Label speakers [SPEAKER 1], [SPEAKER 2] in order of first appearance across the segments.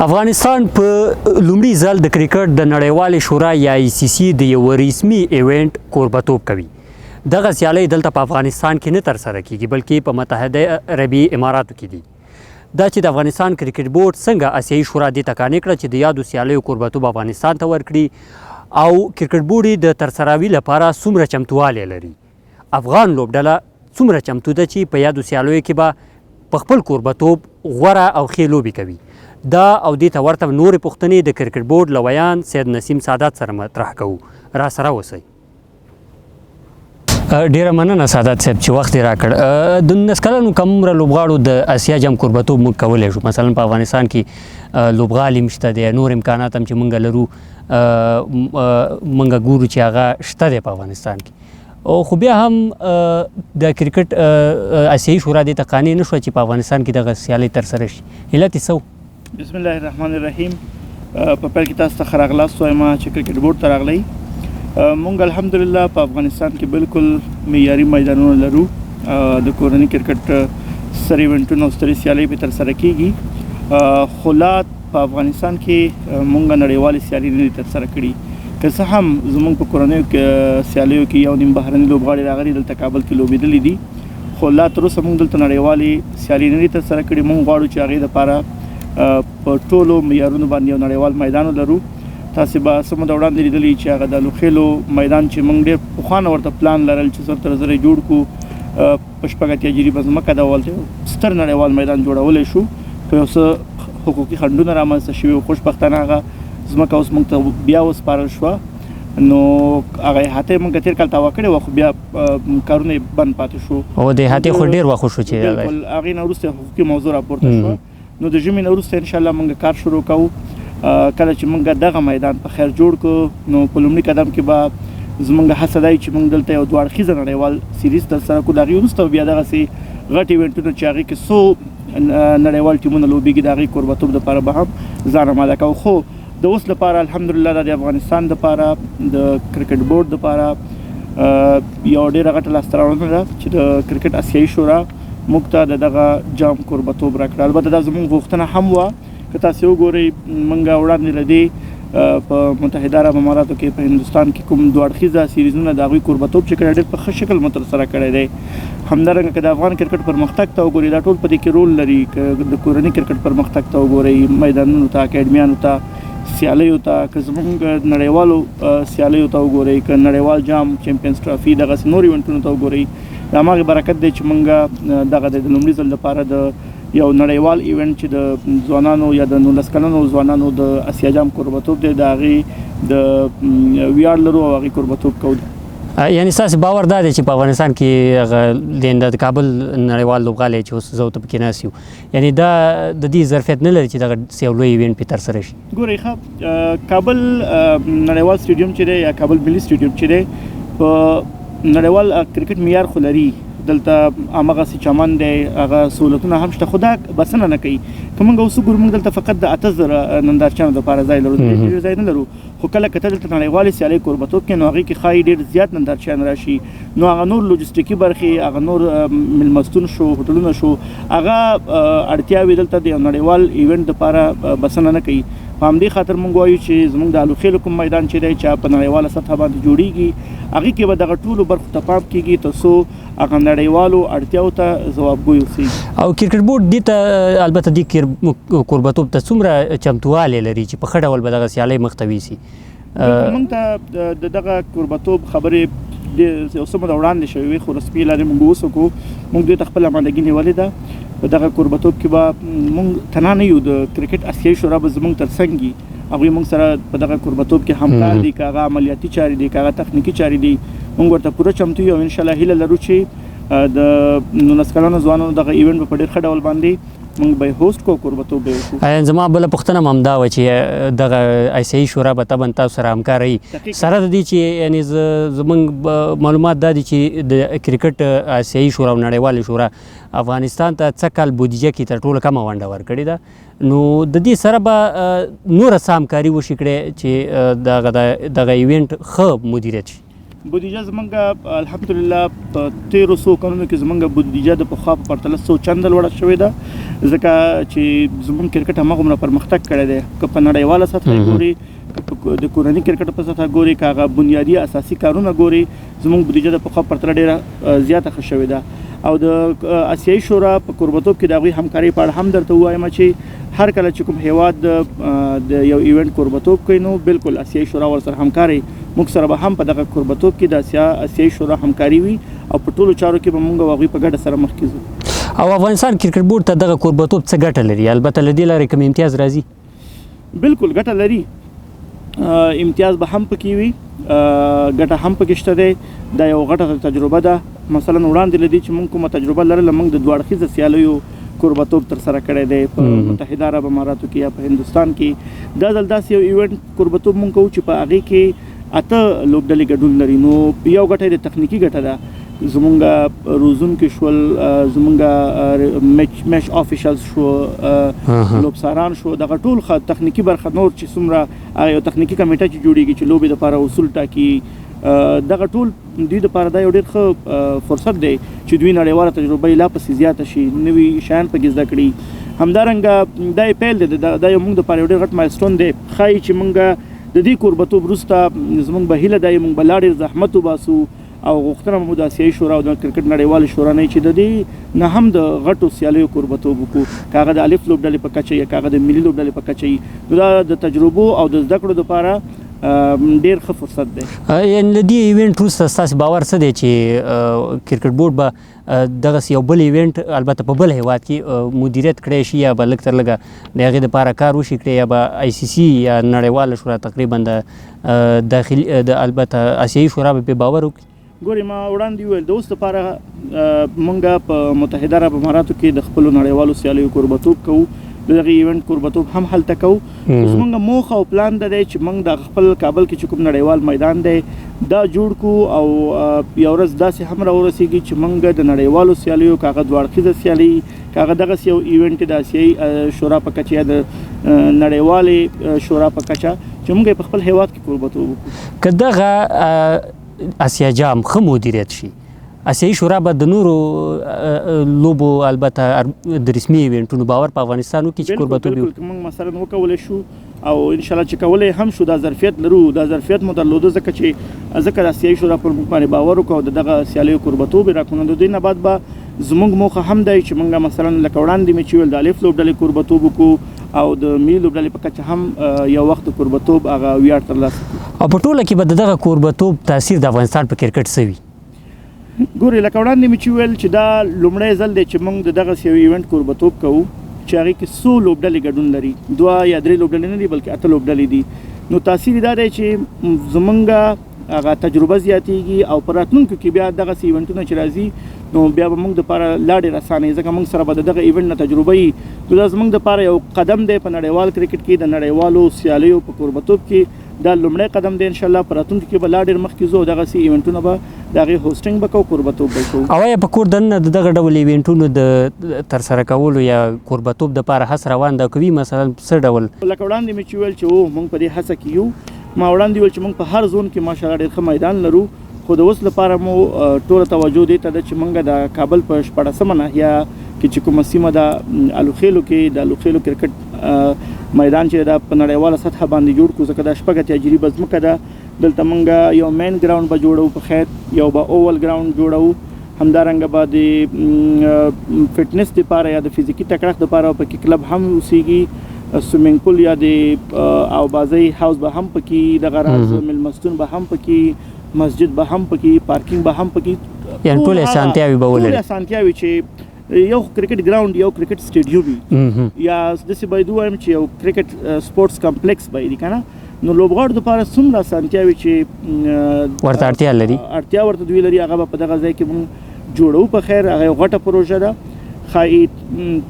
[SPEAKER 1] افغانستان په لومړي ځل د کرکټ د نړیوالې شورا یا ای سي سي د یو رسمي ایونټ کوربتوب کوي. دغه سیالۍ دلته په افغانستان کې نه ترسره کیږي، بلکې په متحده عربي اماراتو کې دي. دا چې د افغانستان کرکټ بورډ څنګه اسیایي شورا دې ته قانع کړه چې د یادو سیالیو کوربتوب افغانستان ته ورکړي او کرکټ بورډ یې د ترسراوي لپاره څومره چمتووالی لري، افغان لوبډله څومره چمتو ده چې په یادو سیالیو کې به په خپل کوربتوب غوره او ښې لوبې کوي، دا او دې ته ورته نورې پوښتنې د کرکټ بورډ له ویاند سید نسیم سادات سره مطرح کوو. راسره اوسئ. ډیره مننه سادات صاحب چې وخت یې راکړ. د 19 کلنو کم عمره لوبغاړو د اسیا جام کوربتوب موږ کولی شو، مثلا په افغانستان کې لوبغالي هم شته دی، نور امکانات هم چې موږ لرو، موږ ګورو چې هغه شته دی په افغانستان کې، او خو بیا هم د کرکټ اسیایي شورا دې ته قانع نه شوه چې په افغانستان کې دغه سیالۍ ترسره شي. علت یې څه و؟
[SPEAKER 2] بسم الله الرحمن الرحیم. په پیل کې تاسو ته ښه راغلاست وایم چې کرکټ بورډ ته راغلی. مونږ الحمدلله په افغانستان کې بالکل معیاري میدانونه لرو، د کورني کرکټ ستر ایونټونه او سترې سیالۍ پرې ترسره کیږي، خو لا په افغانستان کې مونږ نړیوالې سیالۍ نه دي ترسره کړي. که څه هم زمونږ په کورنیو سیالیو کې یو نیم بهرني لوبغاړي راغلي دلته کابل کې لوبېدلي دي، خو لا تر اوسه مونږ دلته نړیوالې سیالۍ نه دي ترسره کړي. مونږ غواړو چې هغې دپاره په ټولو معیارونو باندې یو نړیوال میدان ولرو. تاسې به څه موده وړاندې لیدلي چې هغه د الوخېلو میدان چې مونږ ډېر پخوا نه ورته پلان لرل چې زر تر زره یې جوړ کړو، په 86 جریبه ځمکه ده، هلته یو ستر نړیوال میدان جوړولی شو، خو یو څه حقوقي خنډونه رامنځته شوي وو. خوشبختانه هغه ځمکه اوس موږ ته بیا وسپارل شوه، نو هغه احاطه یې موږ تېر کال تاوه کړې وه، خو بیا کارونه یې بند پاتې شو.
[SPEAKER 1] او د احاطې خو ډېر وخت وشو چې
[SPEAKER 2] بالکل هغې نه وروسته حقوقي موضوع راپورته شوه. نو د ژمي نه وروسته انشاءالله موږ کار شروع کوو. کله چې موږ دغه میدان په خیر جوړ کړو، نو په لومړي قدم کې به زموږ هڅه دا وي چې موږ دلته یو دوه اړخیزه نړیوال سیریز ترسره کړو. د هغې وروسته بیا دغسې غټ ایونټونه چې هغې کې څو نړیوال ټیمونه لوبېږي، د هغې کوربتوب دپاره به هم ځان اماده کوو. خو د اوس لپاره الحمدلله دا د افغانستان دپاره د کرکټ بورډ دپاره یو ډېره غټه لاسته راوړنه ده چې د کرکټ اسیایي شورا موږ ته د دغه جام کوربتوب راکړ. البته دا زموږ غوښتنه هم وه. که تاسې وګورئ، موږ وړاندې له دې په متحده عرب اماراتو کې، په هندوستان کې کوم دوه اړخیزه سیریزونه د هغوی کوربتوب چې کړی، ډېر په ښه شکل مو ترسره کړی دی. همدارنګه که د افغان کرکټ پرمختګ ته وګورئ، دا ټول په دې کې رول لري. که د کورني کرکټ پرمختګ ته وګورئ، میدانونو ته، اکاډمیانو ته، سیالیو ته، که زموږ نړیوالو سیالیو ته وګورئ، که نړیوال جام، چمپینز ټرافي، دغسې نور ایونټونو ته وګورئ، د هماغې برکت دی چې موږ دغه د لومړي ځل لپاره د یو نړیوال ایونټ چې د ځوانانو یا د 19 کلنو ځوانانو د اسیا جام کوربتوب دی، د هغې د ویاړ لرو او هغې کوربتوب کوو.
[SPEAKER 1] یعنی ستاسې باور دا دی چې په افغانستان کې هغه د کابل نړیوال لوبغالی چې اوس زه ورته پکې ناست یو، یعنی دا د دې ظرفیت نه لري چې دغه یو لوی ایونټ پرې ترسره شي؟
[SPEAKER 2] ګورئ، ښه، کابل نړیوال سټډیوم چې دی یا کابل ملي سټډیوم چې دی، په نړیوال کرکټ معیار خو لري، دلته هماغسې چمن دی، هغه سهولتونه هم شته، خو دا بسنه نه کوي. که موږ اوس وګورو، موږ دلته فقط د 8000 نندارچیانو دپاره ځای لرو، ډېر ځای نه لرو. خو کله که ته دلته نړیوالې سیالۍ کوربتوب کې، نو هغې کې ښایي ډېر زیات نندارچیان راشي، نو هغه نور لوجستیکي برخې، هغه نور میلمستون شو، هوټلونه شو، هغه اړتیاوې دلته د یو نړیوال ایونټ دپاره بسنه نه کوي. په همدې خاطر موږ وایو چې زموږ د الوخېلو کوم میدان چې دی، چې په نړیواله سطحه باندې جوړیږي، هغې کې به دغه ټولو برخو ته پام کېږي تر څو هغه نړیوالو اړتیاو ته ځوابګوی اوسي.
[SPEAKER 1] او کرکټ بورډ دې ته البته دې کوربتوب ته څومره چمتووالی لري چې په ښه ډول به دغه سیالۍ مخ ته ویسي؟
[SPEAKER 2] موږ ته د دغه کوربتوب خبرې یو څه موده وړاندې شوې وې، خو رسمي اعلان یې موږ اوس وکړو. موږ دې ته خپله آمادګي نیولې ده. په دغه کوربتوب کې به موږ تنها نه یو، د کرکټ اسیایي شورا به زموږ تر څنګ وي، هغوی موږ سره په دغه کوربتوب کې همکار دي، که هغه عملیاتي چارې دي، که هغه تخنیکي چارې دي، موږ ورته پوره چمتو یو. انشاءالله هیله لرو چې د 19 کلنو ځوانانو دغه ایونټ به په ډېر ښه ډول باندې موږ به یې هوست کړو، کوربتوب به یې وکړو.
[SPEAKER 1] زما بله پوښتنه هم همدا وه چې دغه اسیایي شورا به طبعا تاسو سره همکاره وي، سره د دې چې یعنې زموږ معلومات دا دي چې د کرکټ اسیایي شورا او نړیوالې شورا افغانستان ته څه کال بودیجه کې تر ټولو کمه ونډه ورکړې ده، نو د دې سره به نوره څه همکاري وشي کړی چې دغه ایونټ ښه مدیریت شي؟
[SPEAKER 2] بودیجه زمونږ الحمدلله په تیرو څو کلونو کې زمونږ بودیجه د پخوا په پرتله څو چنده لوړه شوې ده، ځکه چې زمونږ کرکټ هماغومره پرمختګ کړی دی. که په نړیواله سطحه ګوري، که د کورني کرکټ په سطحه ګوري، که هغه بنیادي اساسي کارونه ګوري، زمونږ بودیجه د پخوا په پرتله ډیره زیاته ښه شوې ده. او د اسیایي شورا په کوربتوب کې د هغوی همکارۍ په اړه هم درته ووایم چې هر کله چې کوم هیواد د یو ایونټ کوربتوب کوي، نو بالکل اسیایي شورا ورسره همکاري، موږ سره به هم په دغه کوربتوب کې د اسیایي شورا همکاري وي او په ټولو چارو کې به موږ او هغوی په ګډه سره مخکې ځو.
[SPEAKER 1] او افغانستان کرکټ بورډ ته دغه کوربتوب څه ګټه لري؟ البته له دې لارې کوم امتیاز راځي؟
[SPEAKER 2] بالکل ګټه لري، امتیاز به هم پکې وي، ګټه هم پکې شته دی. دا یو غټه تجربه ده. مثلا وړاندې له دې چې موږ کومه تجربه لرله، موږ د دوه اړخیزه سیالیو کوربتوب ترسره کړی دی په متحده عرب اماراتو کې یا په هندوستان کې. دا ځل داسې یو ایونټ کوربتوب موږ کوو چې په هغې کې 8 لوبډلې ګډون لري. نو یو ګټه یې د تخنیکي ګټه ده، زمونږ روزونکي شول، زمونږ میچ آفیشلز شو، لوبساران شو، دغه ټول تخنیکي برخه نور چې څومره هغه یو تخنیکي کمیټه چې جوړیږي چې لوبې دپاره اصول ټاکي، دغه ټول دوی دپاره دا یو ډېر ښه فرصت دی چې دوی نړیواله تجربه یې لا پسې زیاته شي، نوي شیان پکې زده کړي. همدارنګه دا یې پیل دی، دا یو موږ دپاره یو ډېر غټ مایلسټون دی. ښایي چې موږ د دې کوربتوب وروسته زموږ به هیله ده موږ به لا ډېر زحمت وباسو او غوښتنه مو د اسیایي شورا او د کرکټ نړیوالې شورا نه چې د دې نه هم د غټو سیالیو کوربتوب وکړو، که هغه د الف لوبډلې په کچه یا که هغه د ملي لوبډلې په کچه وي. نو دا د تجربو او د زده کړو دپاره ډېر ښه فرصت دی.
[SPEAKER 1] یعنې له دې ایونټ وروسته ستاسې باور څه دی چې کرکټ بورډ به دغسې یو بل ایونټ البته په بل هیواد کې مدیریت کړی شي، یا به لږ تر لږه د هغې دپاره کار وشي کړی، یا به آی سي سي یا نړیواله شورا تقریبا د داخلي د البته اسیایي شورا به پرې باور وکړي؟
[SPEAKER 2] ګورې، ما وړاندې وویل د اوس دپاره موږ په متحده عرب اماراتو کې د خپلو نړیوالو سیالیو کوربتوب کوو، د دغه ایونټ کوربتوب هم هلته کوو. اوس موږ موخه او پلان دا دی چې موږ د خپل کابل کې چې کوم نړیوال میدان دی دا جوړ کړو او یو ورځ داسې هم راورسېږي چې موږ د نړیوالو سیالیو، که هغه دوه اړخیزه سیالي، که هغه دغسې یو ایونټ د اسیایي شورا په کچه یا د نړیوالې شورا په کچه چې موږ یې په خپل هیواد کې کوربتوب وکړو.
[SPEAKER 1] که دغه اسیا جام ښه مدیریت شي، اسیایي شورا به د نورو لوبو البته د رسمي ایونټونو باور په افغانستان وکړي چې کوربتوب
[SPEAKER 2] بالکل، که موږ مثلا وکولی شو او انشاءالله چې کولی هم شو، دا ظرفیت لرو، دا ظرفیت مو درلوده، ځکه چې ځکه د اسیایي شورا پر موږ باندې باور وکړو او د دغه سیالیو کوربتوب یې راکړو. نو د دې نه بعد به زموږ موخه هم دی چې موږ مثلا لکه وړاندې مې چې ویل د الف لوبډلې کوربتوب وکړو او د ملي لوبډلې په کچه هم یو وخت د کوربتوب هغه ویاړ ترلاسه کړو.
[SPEAKER 1] او په ټوله کې به د دغه کوربتوب تاثیر د افغانستان په کرکټ څه وي؟
[SPEAKER 2] ګورې، لکه وړاندې مې چې وویل چې دا لومړی ځل دی چې موږ د دغسې یو ایونټ کوربتوب کوو چې هغې کې څو لوبډلې ګډون لري، 2 یا 3 لوبډلې نه دي بلکې 8 لوبډلې دي. نو تاثیر یې دا دی چې زمونږ هغه تجربه زیاتېږي او په راتلونکو کې بیا دغسې ایونټونه چې راځي نو بیا به موږ دپاره لا ډېر اسانه وي، ځکه موږ سره به د دغه ایونټ نه تجربه وي. نو دا زموږ دپاره یو قدم دی په نړیوال کرکټ کې، د نړیوالو سیالیو په کوربتوب کې دا لومړی قدم دی. انشاءالله په راتلونکي کې به لا ډېر مخکې ځو او دغسې ایونټونه به د هغې هوسټینګ به کوو، کوربتوب به کوو.
[SPEAKER 1] او آیا په کور دننه د دغه ډول ایونټونو د ترسره کولو یا کوربتوب دپاره هڅه روان ده کوي؟ مثلا څه ډول؟
[SPEAKER 2] لکه وړاندې مې چې وویل چې موږ په دې هڅه کې یو. ما وړاندې وویل چې موږ په هر زون کې ماشاءالله ډېر ښه میدان لرو، خو د اوس لپاره مو ټوله توجه دې ته ده چې موږ د کابل په 16مه ناحیه کې چې کومه سیمه ده الوخیلو کې، د الوخیلو کرکټ میدان چې دا په نړیواله سطحه باندې جوړ کړو، ځکه دا 86 جریبه ځمکه ده. دلته موږ یو مین ګراوند به جوړو په خیر، یو به اوول ګراوند جوړو، همدارنګه به د فټنس دپاره یا د فزیکي تکړښت دپاره پکې کلب هم اوسېږي، سویمینګ پول یا د اوبازۍ هاوس به هم پکې، دغه راز مېلمستون به هم پکې، مسجد به هم پکې، پارکینګ به هم پکې،
[SPEAKER 1] یعنې ټولې اسانتیاوې به ولري.
[SPEAKER 2] ټولې اسانتیاوې چې یو کرکټ ګراوند، یو کرکټ سټډیوم وي، یا داسې باید ووایم چې یو کرکټ سپورټس کمپلیکس به وي که نه، نو لوبغاړو دپاره څومره اسانتیاوې چې
[SPEAKER 1] ورته اړتیا لري،
[SPEAKER 2] اړتیا ورته دوی لري، هغه به په دغه ځای کې موږ جوړو په خیر. هغه یو غټه پروژه ده، ښایي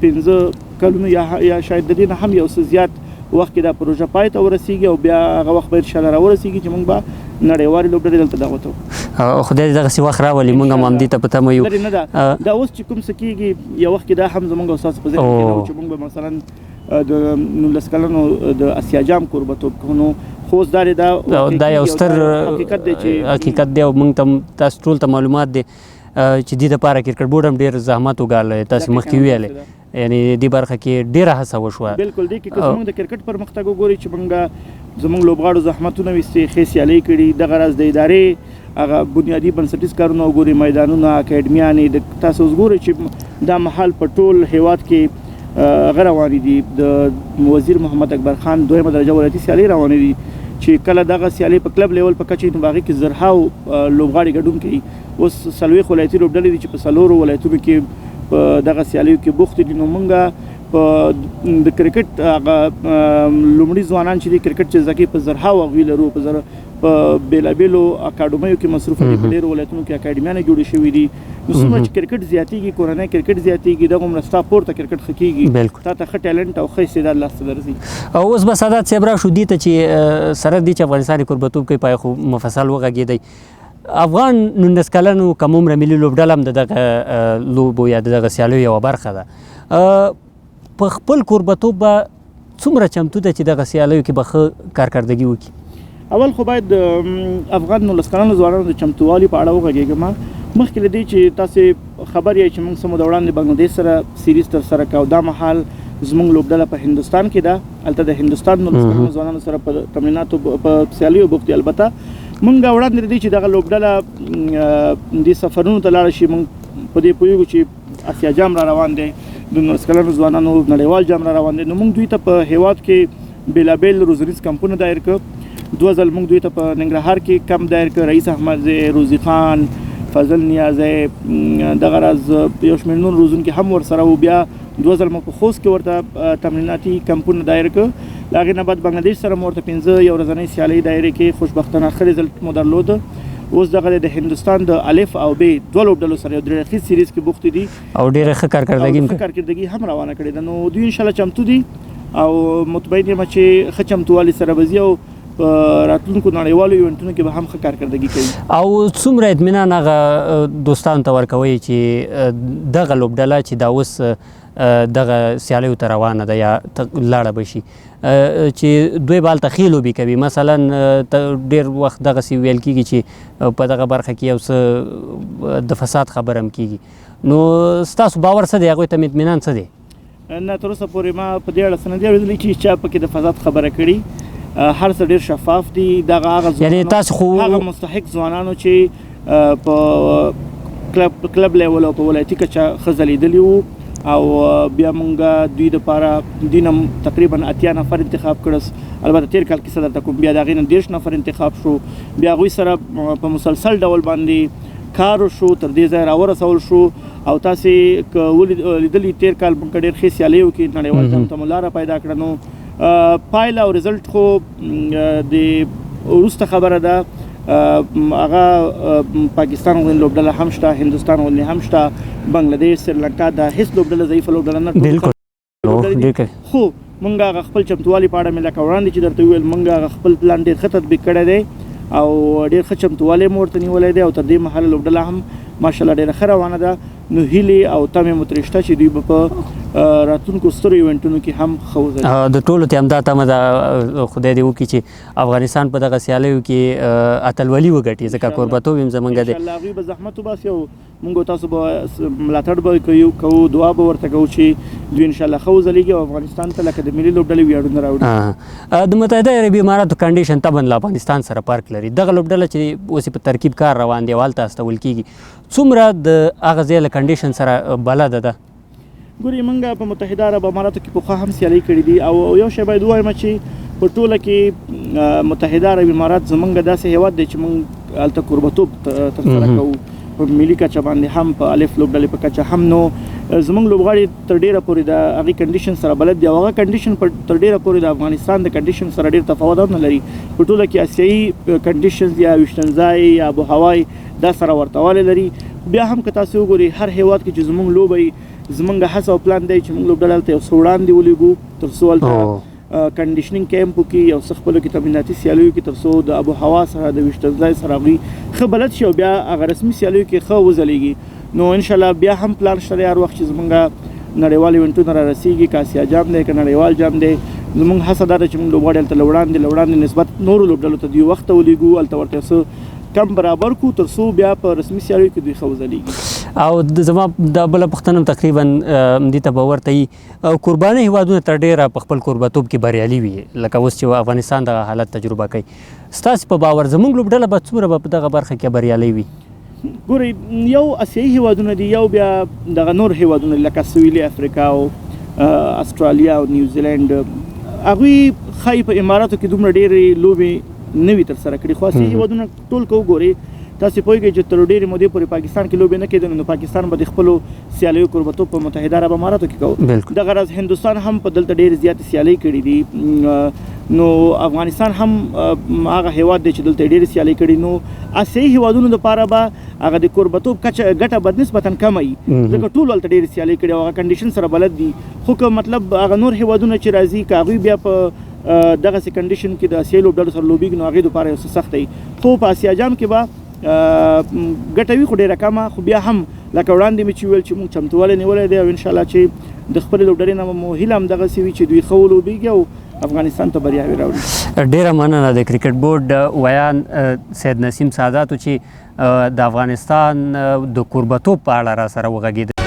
[SPEAKER 2] 5 کلونو یا شاید د دې نه هم یو څه زیات وخت کې دا پروژه پای ته ورسیږي او بیا هغه وخت به انشاءالله راورسیږي چې موږ به نړیوالې لوبډلې دلته دعوت وکړو.
[SPEAKER 1] خدای دې دغسې وخت راولي، موږ هم همدې ته په تمه یو.
[SPEAKER 2] لرې نه ده، دا اوس چې کوم څه کېږي یو وخت کې دا هم زموږ او ستاسو په ذهن کې نه و چې موږ به مثلا د 19 کلنو د اسیا جام کوربتوب کوو، نو خو اوس دا دا
[SPEAKER 1] دا یو ستر
[SPEAKER 2] حقیقت دی چې
[SPEAKER 1] حقیقت دی، او موږ ته تاسو ټول ته معلومات دی چې دې لپاره کرکټ بورډ هم ډېر زحمت وګاله، تاسو مخکې ویلې، یعنی دې برخه کې ډېره هڅه وشوه.
[SPEAKER 2] بالکل، دې کې که زموږ د کرکټ پرمختګ وګورئ چې موږ زموږ لوبغاړو زحمتونه ویستي، ښې سیالۍ کړي، دغه راز د ادارې هغه بنیادي بنسټیز کارونه وګورئ، میدانونه، اکاډمیانې، د تاسو اوس ګورئ چې دا مهال په ټول هیواد کې هغه روانې دي، د وزیر محمد اکبر خان دویمه درجه ولایتي سیالۍ روانې دي چې کله دغه سیالۍ په کلب لیول په کچه نو په هغې کې زرهاو لوبغاړي ګډون کوي. اوس 40 ولایتي لوبډلې دي چې په 4 ولایتونو کې په دغه سیالیو کې بوخت دي. نو موږ په د کرکټ هغه لومړي ځوانان چې دي کرکټ چې زده کوي په زرهاو هغوی لرو، په بېلابېلو اکاډمیو کې مصروف دي، په ډېرو ولایتونو کې اکاډمیانې جوړې شوې دي. نو څومره چې کرکټ زیاتېږي، کورنی کرکټ زیاتېږي، دغومره ستا پورته کرکټ ښه کېږي، تا ته ښه ټالنټ او ښه استعداد لاسته درځي.
[SPEAKER 1] او اوس به سادات صاحب راشو دې ته چې سره دې چې افغانستان یې کوربتوب کوي، پای خو مفصل وغږېدی. افغان 19 کلنو کم عمره ملي لوبډله هم د دغه لوبو یا د دغه سیالیو یوه برخه ده. په خپل کوربتوب به څومره چمتو ده چې دغه سیالیو کې به ښه کارکردګي وکړي؟
[SPEAKER 2] اول خو باید افغان 19 کلنو ځوانانو د چمتووالي په اړه وغږېږم. مخکې له دې چې تاسې خبر یئ چې موږ څه موده وړاندې بنګلادیش سره سیریز ترسره کړ او دا مهال زموږ لوبډله په هندوستان کې ده، هلته د هندوستان 19 کلنو ځوانانو سره په تمریناتو په سیالیو بوخت دي. البته موږ وړاندې له دې چې دغه لوبډله دې سفرونو ته لاړه شي، موږ په دې پوهېږو چې اسیا جام را روان دی، د 19 کلنو ځوانانو نړیوال جام را روان دی، نو موږ دوی ته په هیواد کې بېلابېل روزنیز کمپونه دایر کړ. 2 ځل موږ دوی ته په ننګرهار کې کمپ دایر کړ، رئیس احمدزی، روزي خان، فضل نیازی، دغه راز یو شمېر نور روزونکي هم ورسره وو. بیا 2 ځل مو په خوست کې ورته تمریناتي کمپونه دایر کړ. له هغې نه بعد بنګلادیش سره مو ورته 5 یو ورځنۍ سیالۍ دایرې کې خوشبختانه ښه رزلټ مو درلود. اوس دغه د هندوستان د الف او بي 2 لوبډلو سره یو 3 اړخیز سیریز کې بوختې دي
[SPEAKER 1] او ډېره ښه کارکردګي
[SPEAKER 2] هم روانه کړې ده. نو دوی انشاءالله چمتو دي او مطمئن یم چې ښه چمتووالي سره به ځي او په راتلونکو نړیوالو ایونټونو کې به هم ښه کارکردګي کوي.
[SPEAKER 1] او څومره اطمینان هغه دوستانو ته ورکوي چې دغه لوبډله چې دا اوس دغه سیالیو ته روانه ده یا لاړه به شي چې دوی به هلته ښې لوبې کوي؟ مثلا ډېر وخت دغسې ویل کېږي چې په دغه برخه کې یو څه د فساد خبره هم کېږي، نو ستاسو باور څه دی، هغوی ته اطمینان څه دی؟
[SPEAKER 2] نه، تر اوسه پورې ما په دې اړه څه نه دي اورېدلي چې چا پکې د فساد خبره کړې. هر څه ډېر شفاف دي. دغه هغه
[SPEAKER 1] یعنی تاسو خو
[SPEAKER 2] هغه مستحق ځوانانو چې په کلب لیول او په ولایتي کچه ښه ځلېدلي وو او بیا مونږ دوی دپاره دوی نه تقریبا 80 نفر انتخاب کړس. البته تېر کال کیسه درته کوم، بیا د هغې نه 30 نفر انتخاب شو. بیا هغوی سره په مسلسل ډول باندې کار وشو، تر دې ځایه راورسول شو. او تاسې که لیدلي تېر کال مونږ ډېر ښې سیالۍ وکړې، نړیوال جام ته مو لاره پیدا کړه. نو پایله او رزلټ خو د وروسته خبره ده. هغه پاکستان غوندې لوبډله هم شته، هندوستان غوندې هم شته، بنګلادیش، سریلانکا، دا هیڅ لوبډله ضعیفه لوبډله نه،
[SPEAKER 1] بالکل.
[SPEAKER 2] خو مونږ هغه خپل چمتووالي په اړه مې لکه وړاندې چې درته وویل، مونږ هغه خپل پلان ډېر ښه تطبیق کړی دی او ډېر ښه چمتووالی مو ورته نیولی دی او تر دې مهاله لوبډله هم ماشاءالله ډېره ښه روانه ده. نو هیلې او تمې مو ترې شته چې دوی به په راتلونکو سترو ایونټونو کې هم ښه وځلېږي.
[SPEAKER 1] د ټولو ته همدا تمه ده، خدای دې وکړي چې افغانستان په دغه سیالیو کې اتلولي وګټي، ځکه کوربتوب یې زمونږ دی.
[SPEAKER 2] انشاءالله هغوی به زحمت وباسي او موږ تاسو به ملاتړ به کوو، دعا به ورته کوو چې دوی انشاءالله ښه وځلېږي او افغانستان ته لکه د ملي لوبډلې ویاړونه راوړي.
[SPEAKER 1] د متحده عربي اماراتو condition طبعا له افغانستان سره فرق لري. دغه لوبډله چې اوس په ترکیب کار روان دی او هلته استول کېږي، څومره د هغه ځای له condition سره بلده ده؟
[SPEAKER 2] ګوري موږ په متحده عرب اماراتو کې پخوا هم سیالۍ کړې دي او یو شی باید ووایم چې په ټوله کې متحده عرب امارات زمونږ داسې هیواد دی چې موږ هلته کوربتوب ترسره کوو په ملي کچه باندې هم، په الف لوبډلې په کچه هم. نو زمونږ لوبغاړي تر ډېره پورې د هغې condition سره بلد دي او هغه condition تر ډېره پورې د افغانستان د condition سره ډېر تفاوت هم نه لري. په ټوله کې اسیایي conditions یا ویشتنځای یا آب و هوای دا سره ورته والی لري. بیا هم که تاسې وګورئ هر هیواد کې چې زمونږ لوبه وي، زمونږ هڅه او پلان دی چې موږ لوبډله هلته یو څه وړاندې ولېږو تر څو هلته conditioning camp وکړي، یو څه خپلو کې تمریناتي سیالیو کې، تر څو د آب و هوا سره د ویشتنځای سره هغوی ښه بلد شي او بیا هغه رسمي سیالیو کې ښه وځلېږي. نو انشاءالله بیا هم پلان شته دی هر وخت چې زمونږ نړیوال ایونټونه را رسېږي، که اسیا جام دی که نړیوال جام دی، زموږ هڅه دا ده چې موږ لوبغاړي هلته له وړاندې له وړاندې نسبت نورو لوبډلو ته دوی وخت ته ولیږو، هلته ورته یو څه کم برابر کو تر څو بیا په رسمي سیالیو کې دوی ښه وځلیږي.
[SPEAKER 1] او زما دا بله پوښتنه هم تقریبا دې ته به ورته وي، قرباني هیوادونه تر ډیره په خپل کوربتوب کې بریالي وي، لکه اوس چې افغانستان دغه حالت تجربه کوي، ستاسو په باور زموږ لوبډله به څومره به په دغه برخه کې بریالۍ وي؟
[SPEAKER 2] ګورئ، یو اسیایي هیوادونه دي، یو بیا دغه نور هیوادونه لکه سویلي افریقا او استرالیا او نیوزیلند، هغوی ښایي په اماراتو کې دومره ډېرې لوبې نه وي ترسره کړي، خو اسیایي هیوادونه ټول که وګورئ تاسو پوهیږئ چې تر ډېرې مودې پورې پاکستان کې لوبې نه کېدې، نو پاکستان به د خپلو سیالیو کوربتوب په متحده عرب اماراتو کې کوو. دغه راز هندوستان هم په دلته ډېرې زیاتې سیالۍ کړې دي، نو افغانستان هم هغه هیواد دی چې دلته ډېرې سیالۍ کړي. نو اسیایي هیوادونو لپاره به هغه د کوربتوب کچه ګټه به نسبتا کمه وي، ځکه ټول هلته ډېرې سیالۍ کړي او هغه کنډیشن سره بلد دي. خو که مطلب هغه نور هیوادونه چې راځي، که هغوی بیا په دغسې کنډیشن کې د اسیایي لوبډلو سره لوبېږي، نو هغې دپاره یو څه سخته وي. خو په اسیا جام کې به ګټه وي، خو ډېره کمه. خو بیا هم لکه وړاندې مې چې وویل چې موږ چمتووالی نیولی دی او انشاءالله چې د خپلې لوبډلې نه به مو هیله همدغسې وي چې دوی ښه ولوبېږي او افغانستان ته بریاوې راوړي.
[SPEAKER 1] ډېره مننه د کرکټ بورډ ویاند سید نسیم سادات چې د افغانستان د کوربتوب په اړه را سره وغږېد.